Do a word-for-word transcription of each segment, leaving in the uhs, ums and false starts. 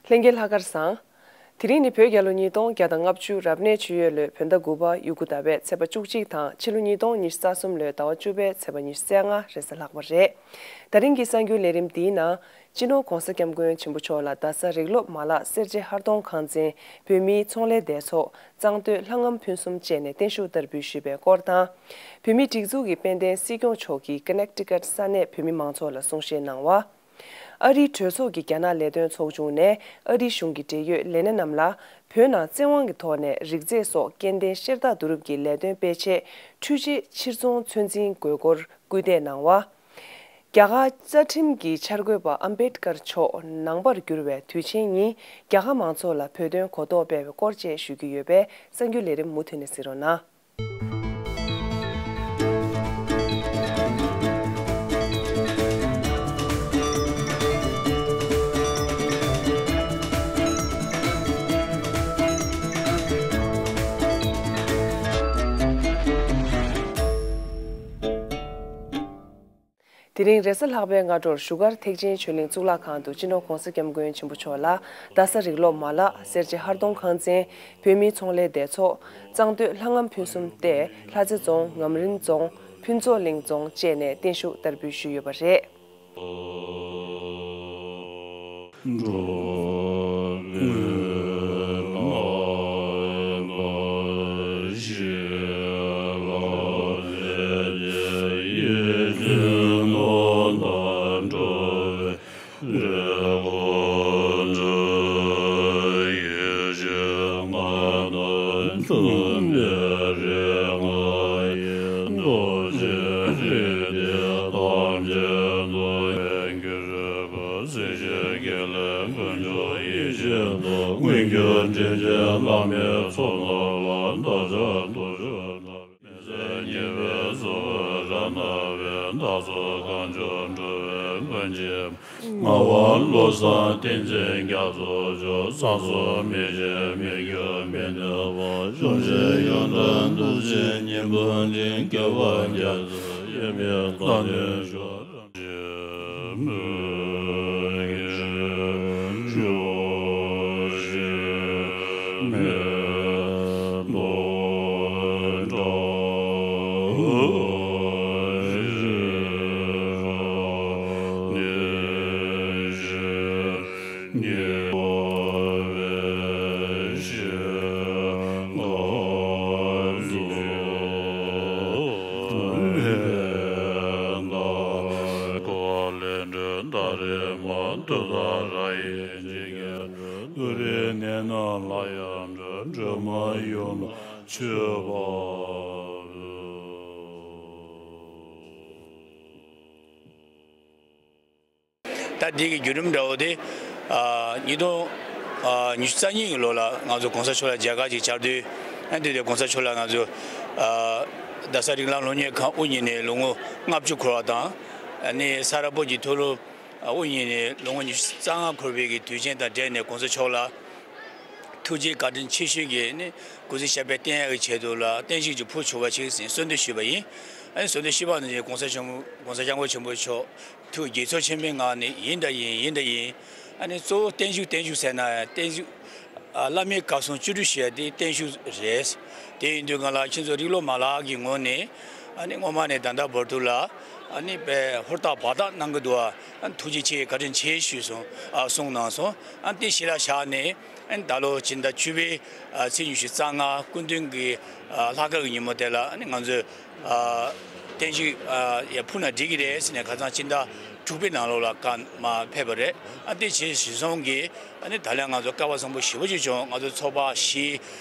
ལྷན་རྒྱས་ལྷག་དཀར་བཟང་། དེ་རིང་ནི་བོད་རྒྱལ་ལོ་ཉིས་སྟོང་བརྒྱ་དང་ལྔ་བཅུ་རབ་གནས་ཆུ་ཡོས་ལོའི་བོད་ཟླ་དགུ་པ་ཡོས་གུ་ཟླ་བའི་ཚེས་པ་བཅུ་གཅིག་དང་ཕྱི་ལོ་ཉིས་སྟོང་ཉི་ཤུ་རྩ་གསུམ་ལོའི་ཟླ་བ་བཅུ་པའི་ཚེས་པ་ཉི་ཤུ་རྩ་ལྔ་རེས་གཟའ་ལྷག་པ་རེད། ད་རིང་གི་གསར་འགྱུར་ལས་རིམ་འདིའི་ནང་། སྤྱི་ནོར་༧གོང་ས་༧སྐྱབས་མགོན་ཆེན་པོ་མཆོག་ལ་རྡ་ས་རིག་སློབ་མ་ལག་སེར་བྱེས་ཧར་གཏོང་ཁང་ཚན་བོད་མིའི་ཚོང་ལས་སྡེ་ཚོགས་གཙང་སྟོད་ལྷ་ངམ་ཕུན་སུམ་བཅས་ནས་བརྟན་བཞུགས་བསྟར་འབུལ་ཞུས་པའི་སྐོར་དང་། བོད་མིའི་སྒྲིག་འཛུགས་ཀྱི་དཔལ་ལྡན་སྲིད་སྐྱོང་མཆོག་གིས་ཀ་ནེག་ཊི་ཀཊ་ས་གནས་བོད་མི་མང་ཚོགས་ལ་གསུང་བཤད་གནང་བ། ཨ་རིའི་གྲོས་ཚོགས་ཀྱི་རྒྱ་ནག་ལས་དོན་ཚོགས་ཆུང་ནས་ཨ་རིའི་གཞུང་གི་འབྲེལ་ཡོད་ལས་སྣེ་རྣམས་ལ་བོད་ནང་བཙན་དབང་གི་ཐོག་ནས་རིགས་རྫས་སོགས་སྐྱེ་ལྡན་ཤེལ་རྟ་བསྡུ་རུབ་ཀྱི་ལས་དོན་སྤེལ་ཆེད་འཕྲུལ་ཆས་ཕྱིར་ཚོང་ཚོད་འཛིན་དགོས་སྐོར་སྐུལ་འདེད་གནང་བ། རྒྱ་གར་རྩ་ཁྲིམས་ཀྱི་འཆར་འགོད་པ་ཨམ་བེད་ཀར་མཆོག་ནང་པར་གྱུར་བའི་དུས་ཆེན་ཉིན་རྒྱ་གར་མང་ཚོགས་ལ་བོད་དོན་གོ་རྟོགས་སྤེལ་བའི་སྐོར་བཅས་ཞུ་རྒྱུ་ཡོད་པས་གསར་འགྱུར་ལས་རིམ་མུ་མཐུད་ནས་གཟིགས་རོགས་གནང་། དེ་རིང་རེས་གཟའ་ལྷག་པའི་སྔ་དྲོར་བཞུགས་སྒར་ཐེག་ཆེན་ཆོས་གླིང་གཙུག་ལག་ཁང་དུ་སྤྱི་ནོར་༧གོང་ས་༧སྐྱབས་མགོན་ཆེན་པོ་མཆོག་ལ་རྡ་ས་རིག་སློབ་མ་ལག་སེར་བྱེས་ཧར་གཏོང་ཁང་ཚན་བོད་མིའི་ཚོང་ལས་སྡེ་ཚོགས་གཙང་སྟོད་ལྷ་ངམ་ཕུན་སུམ་སྟེ་ལྷ་རྩེ་རྫོང་ངམ་རིང་རྫོང་ཕུན་ཚོགས་གླིང་རྫོང་བཅས་ནས་བརྟན་བཞུགས་བསྟར་འབུལ་ཞུས་ཡོད་པ་རེད། ངག་དབང་བློ་བཟང་བསྟན་འཛིན་རྒྱ་མཚོ་མཆོག །བསམ་གཟུགས་མི་ཤེས་མི་འགྱུར་མི་གནས་པ། གཞུང་ཆེན་ཡོན་ཏན་རྡོ་རྗེ་སྙིང་པོ་འཛིན། སྐྱོབ་པ་རྒྱ་མཚོ་དབྱེར་མེད་རྩ་བརྒྱུད་མཆོག་ད་འདི་གི་བརྒྱུད་རིམ་འདྲ་བོ་དེ། ཨ། ཉིས་སྟོང་ཉི་ཤུ་རྩ་གཉིས་ཀྱི་ལོ་ལ་ང་ཚོ་གོང་ས་མཆོག་ལ་མཇལ་ཁ་ཅིག་བཅར་དུས། ཨ། དེ་དུས་གོང་ས་མཆོག་ལ་ང་ཚོ། ཨ། རྡ་ས་རིགས་ལམ་སློབ་གཉེར་ཁང་དབུ་བརྙེས་ནས་ལོ་ངོ་ལྔ་བཅུ་འཁོར་བ་དང་། ཨ་ནི་ས་རཱ་བོད་ཀྱི་མཐོ་སློབ་དབུ་བརྙེས་ནས་ལོ་ངོ་ཉི་ཤུ་རྩ་ལྔ་འཁོར་བའི་གི་དུས་ཆེན་དང་འབྲེལ་ནས་གོང་ས་མཆོག་ལ་ཐུགས་རྗེ་བཀའ་དྲིན་ཆེ་ཤོས་ཀྱི་ནི་སྐུ་ཚེ་ཞབས་པད་བརྟན་ཡག་གི་ཆེད་དུ་ལ་བརྟན་བཞུགས་ཀྱི་ཕུལ་ཆོག་པ་ཞིག་ཟིན་གསོལ་འདེབས་ཞུས་པ་ཡིན། ཨ་ནི་གསོལ་འདེབས་ཞུས་པ་ནང་བཞིན་གོང་ས་སྐྱབས་མགོན་གོང་ས་སྐྱབས་མགོན་ཆེན་པོ་མཆོག་ཐུགས་དགྱེས་ཚོར་ཆེན་པོའི་ངང་ནས་ཡིན་ད་ཡིན་ཡིན་ད་ཡིན། ཨ་ནི་གཙོ་བོ་བརྟན་བཞུགས་བརྟན་བཞུགས་ཟེར་ན་ཡང་བརྟན་བཞུགས། ཨ། བླ་མའི་བཀའ་གསུང་བཅུ་དྲུག་ཞུ་ཡ་དེ་བརྟན་བཞུགས་རེད། དེ་ཡིན་དུས་ང་ལ་ཁྱེད་ཚོ་རིགས་སློབ་མ་ལག་གི་ངོས་ནས། ཨ་ནི་སྔོན་མ་ནས་ད་ལྟ་བར་དུ་ལ། ཨ་ནི་དཔེ་ཧུར་ཐག་འབད་ཐག་གནང་གི་འདུག་ཨ། ཐུགས་རྗེ་ཆེ་བཀའ་དྲིན་ཆེ་ཞུས་སོང་། ཨ། གསུངས་གནང་སོང་། ཨ། དེ་གཞི་ལ་བཞག་ནས། ཨ་ནི་ད་ལོ་སྤྱི་ཟླ་བཅུ་པའི། ཨ། ཚེས་ཉི་ཤུ་རྩ་ལྔ་སྐུ་མདུན་གྱི། ཨ། ལྷག་དཀར་གྱི་ཉིན་མོ་དེ་ལ་ཨ་ནི་ང་ཚོས། ཨ། བརྟན་བཞུགས། ཨ། ཡ་ཕུལ་ན་འགྲིག་གི་རེད་ཟེར་ནས་ཁ་སང་སྤྱི་ཟླ་དྲུག་པའི་ནང་ལོགས་ལ་བཀའ་མ་ཕེབས་པ་རེད། ཨ། དེ་བྱས་གཞི་བཟུང་གིས་ཨ་ནི་ད་ལན་ང་ཚོ་སྐལ་བ་བཟང་པོ་ཞེ་པོ་ཅིག་བྱུང་། ང་ཚོ་ཚོགས་པ་བཞི་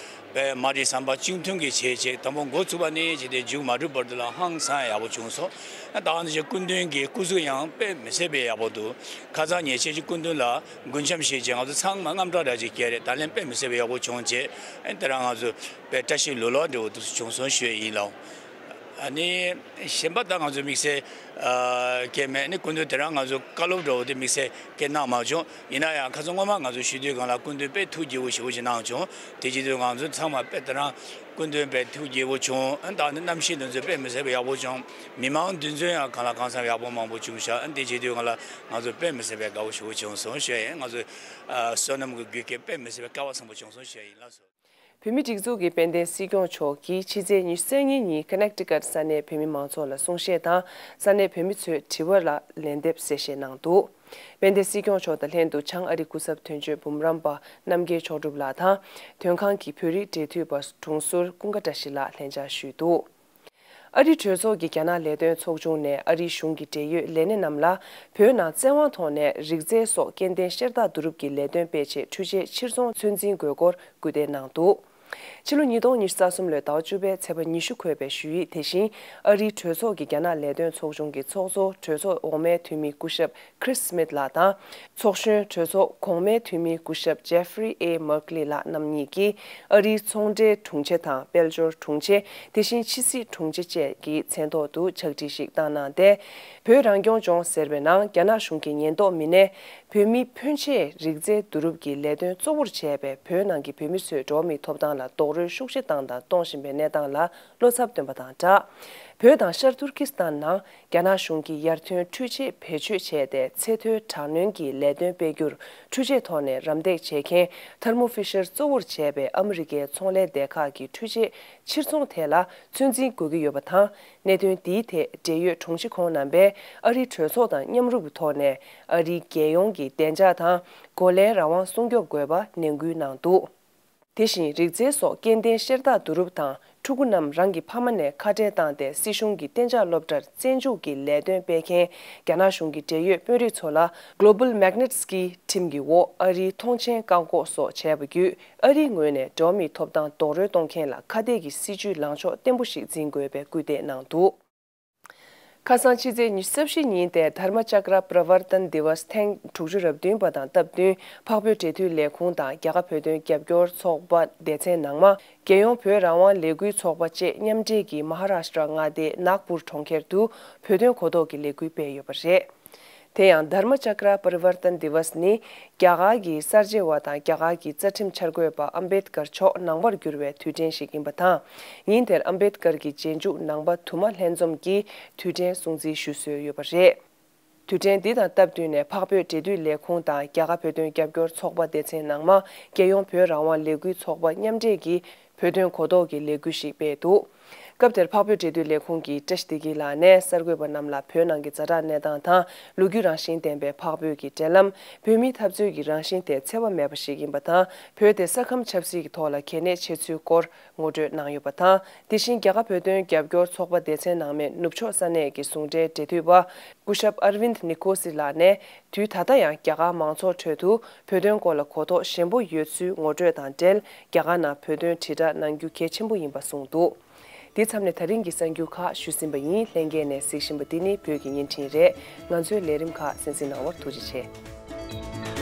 པའི་མ་རེད་བསམ་པ་གཅིག་མཐུན་གྱིས་བྱས་བྱས་དང་པོ་འགོ་ཚུགས་པ་ནས་བྱས་ཏེ་མཇུག་མ་གྲུབ་བར་དུ་ལ་ཧང་སང་ཡག་པོ་བྱུང་སོང་། ཨ། ད་ང་ཚོ་སྐུ་མདུན་གྱི་སྐུ་གཟུགས་ཡང་དཔེ་མི་སྲིད་པའི་ཡག་པོ་འདུག་ཁ་སང་ཉེ་ཆར་གྱི་སྐུ་མདུན་ལ་མགོན་འཆམ་བཞེས་བྱས་ང་ཚོ་ཚང་མ་དངངས་སྐྲག་འདྲ་ཅིག་སྐྱེས་རེད། ད་ལན་དཔེ་མི་སྲིད་པའི་ཡག་པོ་བྱུང་བྱས། ཨ་ནི་དེ་རང་ང་ཚོ་དཔེ་བཀྲ་ཤིས་ལོ་ལེགས་འདྲ་བོ་འདུག་བྱུང་སོང་ཞུ་ཡ་ཡིན་ལགས། ཨ་ནི་གཞན་པ་ད་ང་ཚོ་དམིགས་བསལ་ཨ་སྐད་མེད། ཨ་ནི་སྐུ་མདུན་དེ་རང་ང་ཚོ་བཀའ་སློབ་འདྲ་བོ་དེ་དམིགས་བསལ་སྐད་གནང་མ་བྱུང་། ཡིན་ན་ཡང་ཁ་སང་སྔོན་མ་ང་ཚོ་ཞུ་དུས་སྒང་ལ་སྐུ་མདུན་དཔེ་ཐུགས་དགྱེས་པོ་ཞེ་པོ་ཅིག་གནང་བྱུང་། དེ་བྱེད་དུས་ང་ཚོ་ཚང་མ་དཔེ་དེ་རང་སྐུ་མདུན་དཔེ་ཐུགས་དགྱེས་པོ་བྱུང་། ཨ་ནི་ད་ནི་གནམ་གཤིས་དེ་ཚོ་དཔེ་མི་སྲིད་པའི་ཡག་པོ་བྱུང་། མི་མང་འདུ་འཛོམས་ཡང་གང་ལ་གང་འཚམ་ཡག་པོ་མང་པོ་བྱུང་ཤག་ཨ་ནི་དེ་བྱེད་དུས་སྒང་ལ་ང་ཚོ་དཔེ་མི་སྲིད་པའི་དགའ་པོ་ཞེ་པོ་བྱུང་སོང་ཞུ་ཡ་ཡིན། ང་ཚོ་ཨ་བསོད་ནམས་ཀྱི་རྒྱུད་ཀྱིས་དཔེ་མི་སྲིད་པའི་སྐལ་བ་བཟང་པོ་བྱུང་སོང་ཞུ་ཡ་ཡིན། ལགས་སོ། བོད་མིའི་སྒྲིག་འཛུགས་ཀྱི་དཔལ་ལྡན་སྲིད་སྐྱོང་མཆོག་གིས་ཕྱི་ཚེས་ཉི་ཤུ་རྩ་གཉིས་ཉིན་ཀ་ནེག་ཊི་ཀཊ་ས་གནས་བོད་མི་མང་ཚོགས་ལ་གསུང་བཤད་དང་། ས་གནས་བོད་མི་ཚོའི་དྲི་བ་ལ་ལན་འདེབས་གསལ་བཤད་གནང་འདུག་དཔལ་ལྡན་སྲིད་སྐྱོང་མཆོག་དང་ལྷན་དུ་བྱང་ཨ་རི་སྐུ་ཚབ་དོན་གཅོད་འབུམ་རམས་པ་རྣམ་རྒྱལ་མཆོག་གྲུབ་ལགས་དང་། དོན་ཁང་གི་བོད་རིགས་འབྲེལ་མཐུད་པ་དྲུང་ཟུར་ཀུན་དགའ་བཀྲ་ཤིས་ལགས་ལྷན་བཅར་ཞུས་འདུག་ཨ་རིའི་གྲོས་ཚོགས་ཀྱི་རྒྱ་ནག་ལས་དོན་ཚོགས་ཆུང་ནས་ཨ་རིའི་གཞུང་གི་འབྲེལ་ཡོད་ལས་སྣེ་རྣམས་ལ་བོད་ནང་བཙན་དབང་ཐོག་ནས་རིག་རྩལ་སོགས་སྐྱེ་ལྡན་ཤེལ་རྟ་བསྡུ་རུབ་ཀྱི་ལས་དོན་སྤེལ་ཆེད་འཕྲུལ་ཆས་ཕྱིར་ཚོང་ཚོད་འཛིན་དགོས་སྐོར་སྐུལ་འདེད་གནང་འདུག་ཕྱི་ལོ་ཉིས་སྟོང་ཉི་ཤུ་རྩ་གསུམ་ལོའི་ཟླ་བ་བཅུ་པའི་ཚེས་པ་ཉི་ཤུ་འཁོད་པའི་ཞུ་ཡིག་དེ་བཞིན་ཨ་རིའི་གྲོས་ཚོགས་ཀྱི་རྒྱ་ནག་ལས་དོན་ཚོགས་ཆུང་གི་ཚོགས་གཙོ་གྲོས་ཚོགས་འོག་མའི་འཐུས་མི་སྐུ་ཞབས་Chris Smith ལགས་དང་། ཚོགས་གཞོན་གྲོས་ཚོགས་གོང་མའི་འཐུས་མི་སྐུ་ཞབས་Jeffrey A Merkley ལགས་རྣམ་གཉིས་ཀྱིས་ཨ་རིའི་ཚོང་འབྲེལ་དྲུང་ཆེ་དང་དཔལ་འབྱོར་དྲུང་ཆེ། དེ་བཞིན་ཕྱི་སྲིད་དྲུང་ཆེ་བཅས་ཀྱི་མཚན་ཐོག་ཏུ་ཕྱག་བྲིས་ཤིག་བཏང་གནང་སྟེ། བོད་རང་སྐྱོང་ལྗོངས་ཟེར་བའི་ནང་རྒྱ་ནག་གཞུང་གི་ཉེན་རྟོག་མི་སྣས་བོད་མིའི་ཕོན་ཆེ་རིག་རྩལ་བསྡུ་རུབ་ཀྱི་ལས་དོན་གཙོ་བོར་བྱས་པའི་བོད་ནང་གི་བོད་མི་ཚོའི་འགྲོ་བ་མིའི་ཐོབ་ཐང་ལ་རྡོག་རོལ་ཤུགས་ཆེ་བཏང་དང་གཏོང་བཞིན་པའི་གནས་སྟངས་ལ་བློ་འཚབ་བཏོན་པ་དང་སྦྲགས། བོད་དང་ཤར་ཏུར་ཀི་སི་ཐན་ནང་རྒྱ་ནག་གཞུང་གིས་ཡར་ཐོན་འཕྲུལ་ཆས་བེད་སྤྱོད་བྱས་ཏེ་ཚད་མཐོའི་དྲག་གནོན་གྱི་ལས་དོན་སྤེལ་རྒྱུར་འཕྲུལ་ཆས་ཐོག་ནས་རམ་འདེགས་བྱེད་མཁན་Thermo Fisher གཙོ་བོར་བྱས་པའི་ཨ་མི་རི་ཀའི་ཚོང་ལས་སྡེ་ཁག་གི་འཕྲུལ་ཆས་ཕྱིར་ཚོང་ཐད་ལ་ཚོད་འཛིན་དགོས་ཀྱི་ཡོད་པ་དང་། གནད་དོན་འདིའི་ཐད་འབྲེལ་ཡོད་དྲུང་ཆེ་ཁོང་རྣམ་པས་ཨ་རིའི་གྲོས་ཚོགས་དང་མཉམ་རུབ་ཀྱི་ཐོག་ནས་ཨ་རིའི་རྒྱལ་ཡོངས་ཀྱི་བདེ་འཇགས་དང་གོ་ལའི་རང་དབང་སྲུང་སྐྱོབ་དགོས་པ་ནན་སྐུལ་གནང་འདུག་དེ་བཞིན་རིག་རྩལ་སོགས་སྐྱེ་ལྡན་ཤེལ་རྟ་བསྡུ་རུབ་དང་ཕྲུ་གུ་རྣམས་རང་གི་ཕ་མ་ནས་ཁ་བྲལ་བཏང་སྟེ་སྲིད་གཞུང་གི་གཏན་འཇགས་སློབ་གྲྭར་བཙན་འཇུག་གི་ལས་དོན་སྤེལ་མཁན་རྒྱ་ནག་གཞུང་གི་འབྲེལ་ཡོད་དཔོན་རིགས་ཚོ་ལ་Global Magnitsky ཁྲིམས་ཀྱི་འོག་ཨ་རིའི་ཐོངས་མཆན་བཀག་འགོག་སོགས་བྱས་པ་བརྒྱུད། ཨ་རིའི་ངོས་ནས་འགྲོ་བ་མིའི་ཐོབ་ཐང་རྡོག་རོལ་གཏོང་མཁན་ལ་ཁ་གཏད་ཀྱི་སྲིད་ཇུས་ལངས་ཕྱོགས་བརྟན་པོ་ཞིག་འཛིན་དགོས་པའི་སྐུལ་འདེད་གནང་འདུག་ཁ་སང་ཕྱི་ཚེས་ཉི་ཤུ་རྩ་བཞི་ཉིན་ཏེ་Dharma Chakra Pravartan Divas ཐེངས་དྲུག་ཅུ་རེ་བདུན་པ་དང་སྟབས་བསྟུན་འཕགས་བོད་འབྲེལ་མཐུད་ལས་ཁུངས་དང་རྒྱ་གར་བོད་དོན་རྒྱབ་སྐྱོར་ཚོགས་པ་སྡེ་ཚན་ནང་མ། རྒྱལ་ཡོངས་བོད་རང་དབང་ལས་འགུལ་ཚོགས་པ་བཅས་མཉམ་འབྲེལ་གྱིས་མ་ཧཱ་རཱ་ཤི་ཏྲ་མངའ་སྡེ་ནཱག་པུར་གྲོང་ཁྱེར་དུ་བོད་དོན་གོ་རྟོགས་ཀྱི་ལས་འགུལ་སྤེལ་ཡོད་པ་རེད། དེ་ཡང་Dharma Chakra Pravartan Divas ནི་རྒྱ་གར་གྱི་གསར་བརྗེ་བ་དང་རྒྱ་གར་གྱི་རྩ་ཁྲིམས་འཆར་འགོད་པ་ཨམ་བེད་ཀར་མཆོག་ནང་པར་གྱུར་བའི་དུས་དྲན་ཞིག་ཡིན་པ་དང་། ཉིན་དེར་ཨམ་བེད་ཀར་གྱི་རྗེས་འཇུག་ནང་པ་དུ་མ་ལྷན་འཛོམས་ཀྱིས་དུས་དྲན་སྲུང་བརྩི་ཞུ་སྲོལ་ཡོད་པ་རེད། དུས་དྲན་འདི་དང་སྟབས་བསྟུན་ནས་འཕགས་བོད་འབྲེལ་མཐུད་ལས་ཁུངས་དང་རྒྱ་གར་བོད་དོན་རྒྱབ་སྐྱོར་ཚོགས་པ་སྡེ་ཚན་ནང་མ་རྒྱལ་ཡོངས་བོད་རང་དབང་ལས་འགུལ་ཚོགས་པ་མཉམ་འབྲེལ་གྱིས་བོད་དོན་གོ་རྟོགས་ཀྱི་ལས་འགུལ་ཞིག་སྤེལ་འདུག་སྐབས་དེར་འཕགས་བོད་འབྲེལ་མཐུད་ལས་ཁུངས་ཀྱི་བཀྲ་ཤིས་བདེ་སྐྱིད་ལགས་ནས་གསར་འགོད་པ་རྣམས་ལ་བོད་ནང་གི་ཛ་དྲག་གནས་སྟངས་དང་། ལོ་རྒྱུས་རང་བཞིན་ལྡན་པའི་འཕགས་བོད་ཀྱི་འབྲེལ་ལམ། བོད་མིའི་འཐབ་རྩོད་ཀྱི་རང་བཞིན་དེ་འཚེ་བ་མེད་པ་ཞིག་ཡིན་པ་དང་། བོད་དེ་ས་ཁམས་ཆབ་སྲིད་ཀྱི་ཐོག་ལ་གལ་གནད་ཆེ་ཚུལ་སྐོར་ངོ་སྤྲོད་གནང་ཡོད་པ་དང་། དེ་བཞིན་རྒྱ་གར་བོད་དོན་རྒྱབ་སྐྱོར་ཚོགས་པ་སྡེ་ཚན་ནང་མའི་ནུབ་ཕྱོགས་ས་གནས་ཀྱི་ཟུང་འབྲེལ་འབྲེལ་མཐུད་པ་སྐུ་ཞབས་Arvind Nikosi ལགས་ནས། དུས་ད་ལྟ་ཡང་རྒྱ་གར་མང་ཚོགས་ཁྲོད་དུ་བོད་དོན་སྐོར་ལ་གོ་རྟོགས་ཞན་པོ་ཡོད་ཚུལ་ངོ་སྤྲོད་དང་འབྲེལ། རྒྱ་གར་ནང་བོད་དོན་དྲིལ་བསྒྲགས་གནང་རྒྱུ་གལ་ཆེན་པོ་ཡིན་པ་གསུངས་འདུག་འདི་མཚམས་ནས་ད་རིང་གི་གསར་འགྱུར་ཁག་ཞུས་ཟིན་པ་ཡིན། ལྷན་རྒྱས་ནས་གཟིགས་བཞིན་པ་འདི་ནི་བོད་ཀྱི་བརྙན་འཕྲིན་རེད། ང་ཚོའི་ལས་རིམ་ཁག་གསན་གཟིགས་གནང་བར་ཐུགས་རྗེ་ཆེ།